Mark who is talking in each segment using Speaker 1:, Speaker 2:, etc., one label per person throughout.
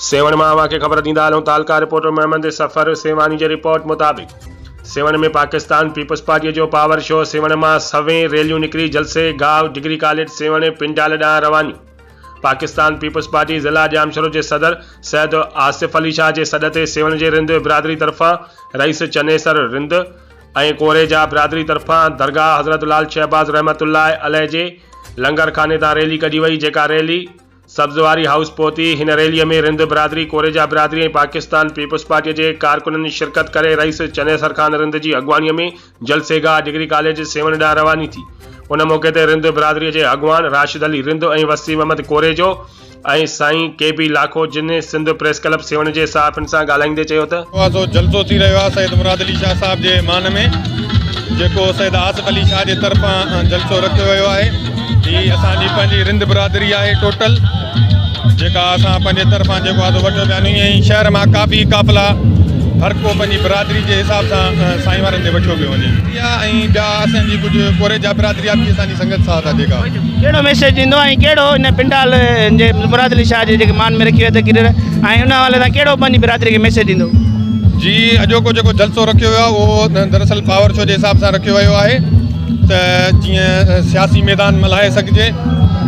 Speaker 1: سيوهڻ مان اوهان کي خبر ڏيندا هلون تعلقه رپورٽر محمد صفر سيوهاڻي جي رپورٽ مطابق سيوهڻ ۾ پاڪستان پيپلز پارٽي جو پاور شو سيوهڻ مان سوين ريليون نڪري جلسي گاهه ڊگري ڪاليج سيوهڻ پنڊال ڏانهن روانيون پاڪستان پيپلز پارٽي ضلع ڄامشورو جي صدر سيد آصف علي شاهه جي سڏ تي سيوهڻ جي رند برادري طرفان رئيس چنيسر رند ۽ ڪوريجا برادري طرفان درگاهه حضرت لال شهباز رحمة الله عليه جي لنگر خاني تان ريلي ڪڍي وئي جيڪا ريلي سبزواري هائوس پهتي، هن ريلي ۾ رند برادري، ڪوريجا برادري ۽ پاڪستان پيپلز پارٽي جي ڪارڪنن شرڪت ڪري رئيس چنيسر خان رند جي اڳواڻي ۾ جلسي گاهه ڊگري ڪاليج سيوهڻ ڏانهن رواني ٿي. ان موقعي تي رند برادري جي اڳواڻ راشد علي رند ۽ وسيم احمد ڪوريجو ۽ سائين ڪي بي لاکو جن سنڌ پريس ڪلب سيوهڻ جي صحافين سان ڳالهائيندي چيو ته.
Speaker 2: سو جلسو ٿي رهيو آهي سيد مراد علي شاهه صاحب جي مان ۾ جيڪو سيد آصف علي شاهه جي طرفان جلسو رکيو ويو آهي هي اسان جي پنهنجي رند برادري آهي ٽوٽل جيڪا اسان پنهنجي طرفان جيڪو آهي سو وٺيو پيا آهيون ائين شهر مان ڪافي قافلا هر ڪو پنهنجي برادري جي حساب سان سائين وارن تي وٺيو پيو وڃي ۽ ٻيا اسان جي ڪجهه ڪوريجا برادري آهي اسان جي سنگت ساٿ آهي جيڪا.
Speaker 3: ڪهڙو ميسيج ڏيندو ۽ ڪهڙو ان پنڊال جي مراد علي شاهه جي جيڪي مان ۾ رکي ويو تقرير ۽ ان حوالي سان ڪهڙو پنهنجي برادري کي ميسيج ڏيندو.
Speaker 2: جي اڄوڪو جيڪو جلسو رکيو ويو آهي اهو دراصل پاور شو جي حساب سان رکيو ويو آهي ته جيئن سياسي ميدان ملهائي سگهجي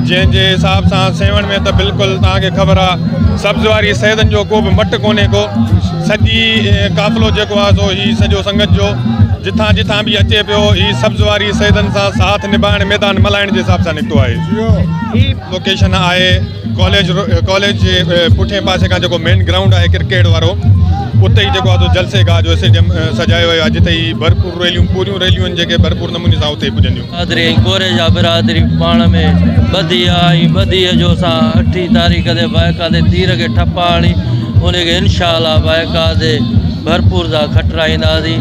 Speaker 2: جنهن جي حساب سان سيوهڻ ۾ ته بلڪل توهان کي خبر آهي سبز واري سيدن جو ڪو به مٽ ڪونهي ڪو سڄي قافلو جيڪو آهي سو هي سڄو سنگت جو جتان جتان به اچي پيو هي سبز واري سيدن سان ساٿ نڀائڻ ميدان ملهائڻ جي حساب سان نڪتو آهي
Speaker 3: هي
Speaker 2: لوڪيشن آهي ڪاليج ڪاليج جي پٺئين پاسي کان جيڪو مين گرائونڊ آهي ڪرڪيٽ وارو اتي ئي جيڪو آهي سو جلسي گاهه جو اسٽيڊيم سجايو ويو آهي جتي هي ڀرپور ريليون پوريون ريليون آهن جيڪي ڀرپور نموني سان اتي پڄنديون.
Speaker 4: برادري ۽ ڪوريجا برادري پاڻ ۾ ٻڌي آ ۽ ٻڌيء جو اسان اٺين تاريخ تي باقاعدي تير کي ٺپا هڻي ان کي انشاء الله باقاعدي ڀرپور سان کٽرائينداسين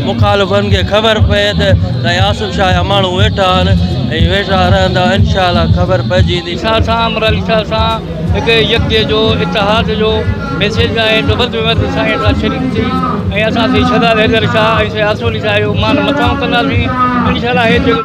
Speaker 4: مخالفن کي خبر پئي ته سائين آصف شاهه جا ماڻهو ويٺا آهن ۽ ويٺا رهندا انشاء الله خبر پئجي ويندي.
Speaker 5: شاهه سان امر علي شاهه سان هڪ يڪجهه جو اتحاد جو ميسيج آهي ته وڌ ۾ وڌ سائين سان شريڪ ٿي ۽ اسان سائين شهزاد حيدر شاهه ۽ سائين آصف علي شاهه جو مان مٿانهون ڪنداسين انشاء الله هي جيڪو.